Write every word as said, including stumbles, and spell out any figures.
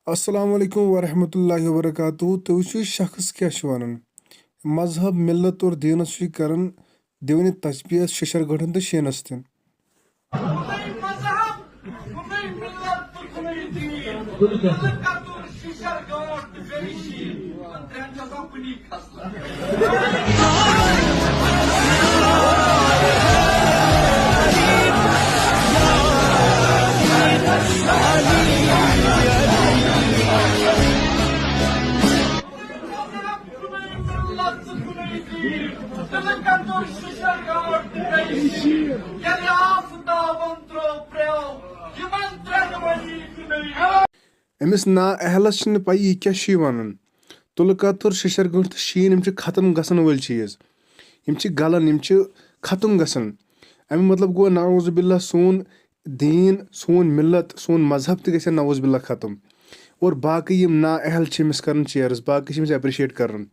السلام علیکم ورحمۃ اللہ وبرکاتہ۔ تُہۍ وٕچھِو، شخص کیٛاہ چھُ وَنان۔ مذہب، مِلت اور دیٖنَس چھُ یہِ کَران دِوانِ تشبیہَس شِشَر گٲنٛٹھَن تہٕ شیٖنَس تہِ۔ کُنُے مذہب، کُنُے مِلت تہٕ کُنُے دیٖن۔ کَتُر شِشَر گٲنٛٹھ تہٕ بیٚیہِ شیٖن۔ ترٛٮ۪ن چھُ آسان کُنی کھسان۔ أمِس نااہلَس چھِنہٕ پَیی یہِ کیٛاہ چھُ یہِ وَنان۔ تُلہٕ کَتُر، شِشَر گٲنٛٹھ تہٕ شیٖن، یِم چھِ ختم گژھن وٲلۍ چیٖز۔ یِم چھِ گلان، یِم چھِ ختم گژھان۔ اَمیُک مطلب گوٚو، نعوذ باللہ، سون دیٖن، سون مِلت، سون مذہب تہِ گژھِ نعوذ باللہ ختم۔ اور باقٕے یِم نااہل چھِ أمِس کران cheers، باقٕے چھِ أمِس appreciate کران۔